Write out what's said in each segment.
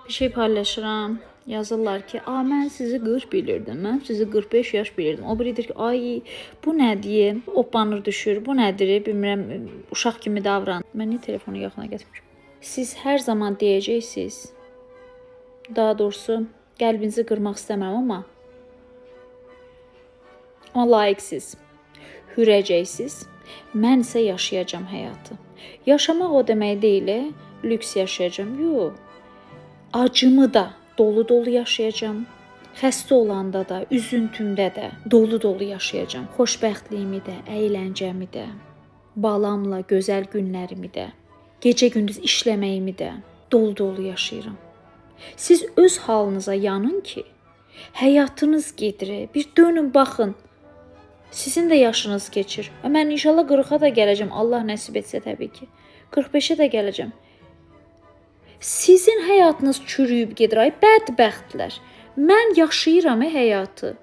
Bir şey paylaşıram. Yazırlar ki, "A mən sizi 40 bilirdim. Mən sizi 45 yaş bilirdim." O biri deyir ki, "Ay, bu nədir?" Hoppanır düşür. Bu nədir? Bilmirəm, uşaq kimi davran. Mən niyə telefonu yaxına gətirmişəm? Siz hər zaman deyəcəksiniz. Daha doğrusu qəlbinizi qırmaq istəmirəm amma layiqsiz. Hürəcəksiz. Mən isə yaşayacağam həyatı. Yaşamaq o demək deyil, lüks yaşayacağam. Yox. Acımı da dolu-dolu yaşayacağam. Xəstə olanda da, üzüntümdə də dolu-dolu yaşayacağam. Xoşbəxtliyimi də, əyləncəmi də, balamla gözəl günlərimi də, gecə-gündüz işləməyimi də dolu-dolu yaşayıram. Siz öz halınıza yanın ki, həyatınız gedir. Bir dönün baxın. Sizin də yaşınız keçir. Mən inşallah 40-a da gələcəm. Allah nəsib etsə təbii ki. 45-ə də gələcəm. Sizin həyatınız çürüyüb gedir ay bədbəxtlər. Mən yaşayıram həyatı.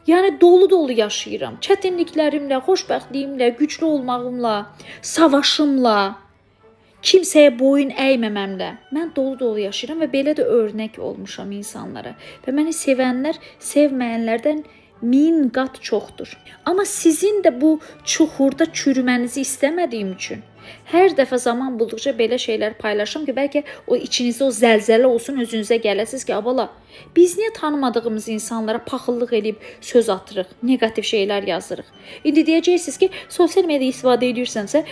Yəni dolu-dolu yaşayıram. Çətinliklərimlə, xoşbəxtliyimlə, güclü olmağımla, savaşımla, kimsəyə boyun əyməməmlə. Mən dolu-dolu yaşayıram və belə də örnək olmuşam insanlara. Və məni sevənlər sevməyənlərdən 1000 qat çoxdur. Amma sizin də bu çuxurda çürümenizi istəmədiyim üçün hər dəfə zaman bulduqca belə şeylər paylaşıram ki, bəlkə o içinizdə o zəlzələ olsun, özünüzə gələsiniz ki, abala, biz niyə tanımadığımız insanlara paxıllıq eləyib söz atırıq, neqativ şeylər yazırıq. İndi deyəcəksiniz ki, sosial media istifadə edirsənsə,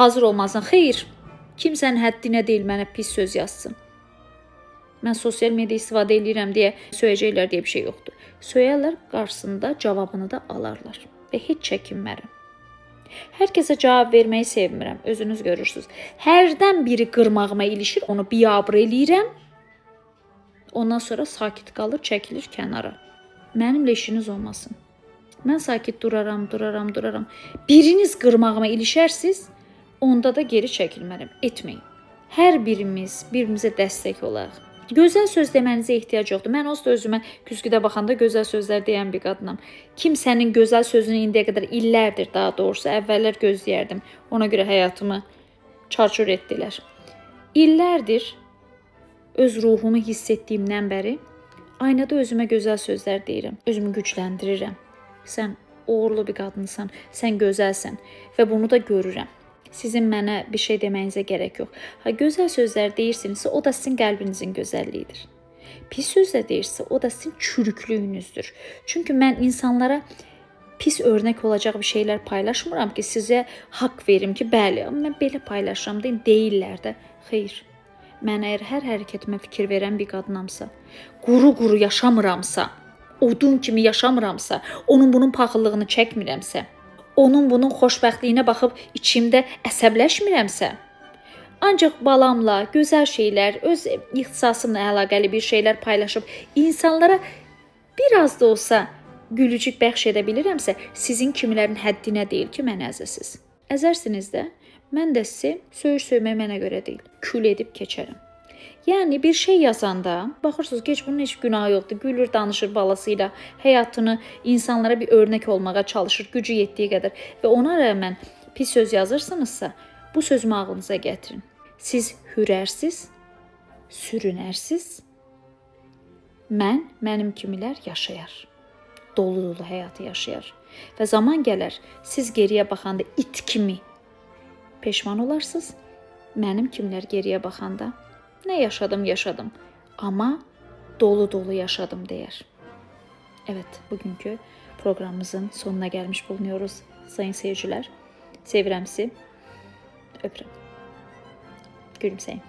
hazır olmalısan. Xeyr, kimsənin həddinə deyil mənə pis söz yazsın. Mən sosial media istifadə eləyirəm deyə söyəcəklər deyə bir şey yoxdur. Söyərlər, qarşısında cavabını da alarlar və heç çəkinmərəm. Hər kəsə cavab verməyi sevmirəm, özünüz görürsüz. Hərdən biri qırmağıma ilişir, onu biabır eləyirəm. Ondan sonra sakit qalır, çəkilir kənara. Mənimlə işiniz olmasın. Mən sakit duraram, duraram, duraram. Biriniz qırmağıma ilişərsiz, onda da geri çəkilmərəm. Etməyin. Hər birimiz bir-birimizə dəstək olaq. Gözəl söz demənizə ehtiyac yoxdur. Mən onsuz da özümə güzgüdə baxanda gözəl sözlər deyən bir qadınam. Kimsənin gözəl sözünü indiyə qədər illərdir, daha doğrusu əvvəllər gözləyərdim. Ona görə həyatımı çarçur etdilər. İllərdir öz ruhumu hiss etdiyimdən bəri aynada özümə gözəl sözlər deyirəm. Özümü gücləndirirəm. Sən uğurlu bir qadınsan, sən gözəlsən və bunu da görürəm. Sizin mənə bir şey deməyinizə gərək yox. Ha, gözəl sözlər deyirsinizsə, o da sizin qəlbinizin gözəlliyidir. Pis sözlər deyirsə, o da sizin çürüklüyünüzdür. Çünki mən insanlara pis örnək olacaq bir şeylər paylaşmıram ki, sizə haqq verim ki, bəli, amma mən belə paylaşıram deyin, deyirlər də. Xeyr. Mən əgər hər hərəkətimə fikir verən bir qadınamsa, quru-quru yaşamıramsa, odun kimi yaşamıramsa, onun bunun paxıllığını çəkmirəmsə, onun bunun xoşbəxtliyinə baxıb içimdə əsəbləşmirəmsə, ancaq balamla gözəl şeylər, öz ixtisasımla əlaqəli bir şeylər paylaşıb insanlara biraz da olsa gülücük bəxş edə bilirəmsə, sizin kimilərin həddinə deyil ki, məni əzəsiz. Əzərsiniz də, mən də sizi söyüş söymək mənə görə deyil, kül edib keçərəm. Yəni bir şey yazanda baxırsınız ki, heç bunun heç günahı yoxdur. Gülür, danışır balası ilə, həyatını insanlara bir örnək olmağa çalışır, gücü yetdiyi qədər və ona rəğmən pis söz yazırsınızsa, bu sözümü ağlınıza gətirin. Siz hürərsiz, sürünərsiz. Mən, mənim kimilər yaşayar. Dolu-dolu həyatı yaşayar. Və zaman gələr, siz geriyə baxanda it kimi peşman olarsınız. Mənim kimlər geriyə baxanda nə yaşadım, yaşadım. Amma dolu-dolu yaşadım deyər. Evet, bugünkü programımızın sonuna gelmiş bulunuyoruz sayın seyirciler. Sevirəm sizi. Öpürəm. Gülümseyin.